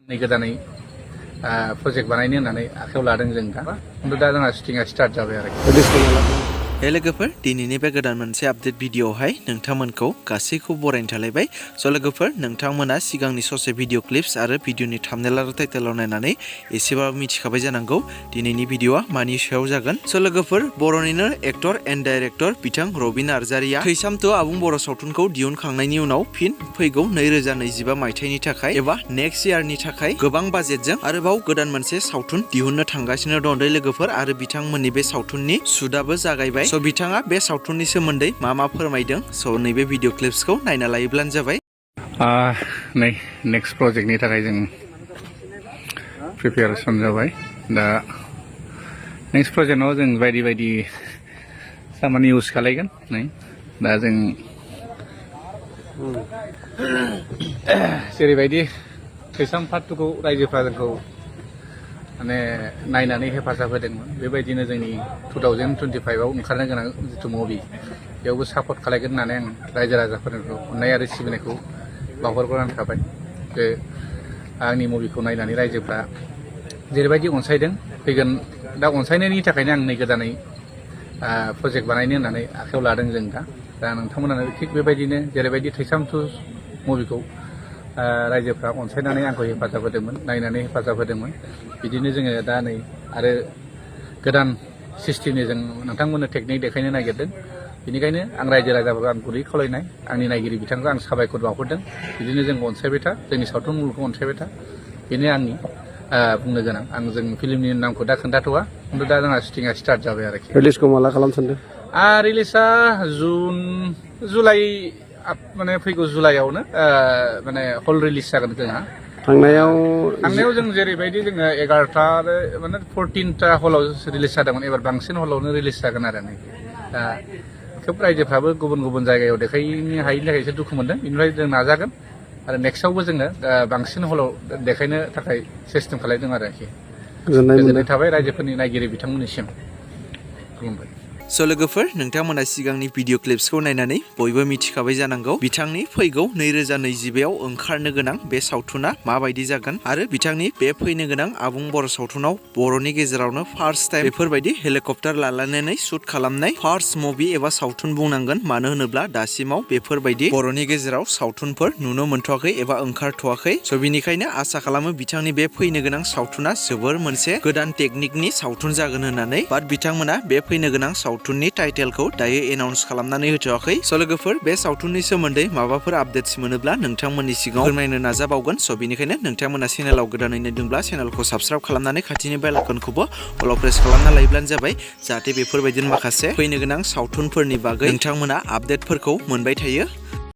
नै गोदानै प्रजेक्ट बानायनो होननानै आखायाव लादों जों दा खिन्थु दा जोंहा शुटिंआ स्टार्ट जाबाय आरो लोगोफोर दिनैनि बे गोदान मोनसे आपडेट भिडिअआवहाय नोंथांमोनखौ गासैखौबो बरायनो थालायबाय लोगोफोर नोंथांमोना सिगांनि ससे भिडिअ क्लिप्स आरो भिडिअनि थाम्बनेल आरो टाइटेलाव नायनानै एसेबाबो मिथिखाबाय जानांगौ दिनैनि भिडिअआ मानि सायाव जागोन लोगोफोर बर'निनो एक्टर एन्ड डाइरेक्टर बिथां रबि नार्जारिया थैसाम आबुं बर' सावथुनखौ दिहुनखांनायनि उनाव फिन फैगौ 2025 मायथाइनि थाखाय एबा नेक्स्ट इयारनि थाखाय गोबां बाजेटजों आरोबाव गोदान मोनसे सावथुन दिहुननो थांगासिनो दं लोगोफोर आरो बिथांमोननि बे सावथुननि शुटआबो जागायबाय बिथाङा बे सावथुननि सोमोन्दै मा फोरमायदों नैबे भिडिअ क्लिप्सखौ नायना लायोब्लानो जाबाय नै नेक्स्ट प्रजेक्टनि थाखाय जों प्रिपेरेसन जाबाय दा नेक्स्ट प्रजेक्टआव जों बायदि बायदि खामानि इउज खालायगोन नै दा जों जेरैबायदि थैसाम पार्ट 2 खौ रायजोफ्रा जोंखौ माने नायनानै हेफाजाब होदोंमोन बेबायदिनो जोंनि 2025 आव ओंखारनो गोनां जिथु मुभि बेयावबो सापर्ट खालायगोन होननानै आं रायजो राजाफोरखौ अननाय आरो सिबिनायखौ बावहरग्रोनानै थाबाय जे आंनि मुभिखौ नायनानै रायजोफ्रा जेरैबायदि अनसायदों फैगोन दा अनसायनायनि थाखायनो आं नै गोदानै प्रजेक्ट बानायनो होननानै आखायाव लादों जों दा नोंथांमोनानो थिग बेबायदिनो जेरैबायदि थैसाम 2 मुभिखौ रायजोफ्रा अनसायनानै आंखौ हेफाजाब होदोंमोन नायनानै हेफाजाब होदोंमोन बिदिनो जोङो दा नै आरो गोदान सिस्टेमनि जों नोंथांमोननो टेकनिक देखायनो नागिरदों बेनिखायनो आं रायजो राजाफोरखौ आं गुरै खावलायनाय आंनि नायगिरि बिथांखौ आं साबायखर बावहरदों बिदिनो जों अनसायबाय था जोंनि सावथुन मुलुगखौ अनसायबाय था बेनो आंनि बुंनो गोनां आं जों फिल्मनि नामखौ दा खोन्थाथ'वा खिन्थु दा जोंहा शुटिंआ स्टार्ट जाबाय आरोखि रिलिजखौ माला खालामनो सानदों रिलिजआ जुलाइ माने फैगौ जुलाइआवनो माने हल रिलिज जागोन जोंहा थांनायाव जों जेरैबायदि जोङो 11टा माने 14टा हलाव रिलिज जादोंमोन एबार बांसिन हलावनो रिलिज जागोन आरो दा खोब रायजोफ्राबो गुबुन गुबुन जायगायाव देखायनो हायिनि थाखाय एसे दुखु मोनदों बेनिफ्राय जों नाजागोन आरो नेक्स्टआवबो जोङो बांसिन हलाव देखायनो थाखाय सिस्टेम खालायदों आरोखि गोजोननाय थाबाय रायजोफोरनि नायगिरि बिथांमोननिसिम खुलुमबाय लोगोफोर नोंथांमोना सिगांनि भिडिअ क्लिप्सखौ नायनानै बयबो मिथिखाबाय जानांगौ बिथांनि फैगौ 2025 आव ओंखारनो गोनां बे सावथुना माबायदि जागोन आरो बिथांनि बे फैनो गोनां आबुं बर' सावथुनाव बर'नि गेजेरावनो फार्स्ट टाइम बेफोरबायदि हेलिकप्टार लालायनानै शुट खालामनाय फार्स्ट मुभि एबा सावथुन बुंनांगोन मानो होनोब्ला दासिमाव बेफोरबायदि बर'नि गेजेराव सावथुनफोर नुनो मोनथ'वाखै एबा ओंखारथ'वाखै बिनिखायनो आसा खालामो बिथांनि बे फैनो गोनां सावथुना जोबोर मोनसे गोदान टेकनिकनि सावथुन जागोन होननानै बाट बिथांमोना बे फैनो गोनां सावथुननि टाइटेलखौ दायो एनाउन्स खालामनानै होथ'वाखै लोगोफोर बे सावथुननि सोमोन्दै माबाफोर आपडेट्स मोनोब्ला नोंथांमोननि सिगाङाव फोरमायनो नाजाबावगोन बेनिखायनो नोंथांमोना चेनेलाव गोदानै नायदोंब्ला चेनेलखौ साबस्क्राइब खालामनानै खाथिनि बेल आइकनखौबो अलाव प्रेस खालामना लायोब्लानो जाबाय जाहाथे बेफोरबायदिनो माखासे फैनो गोनां सावथुनफोरनि बागै नोंथांमोना आपडेटफोरखौ मोनबाय थायो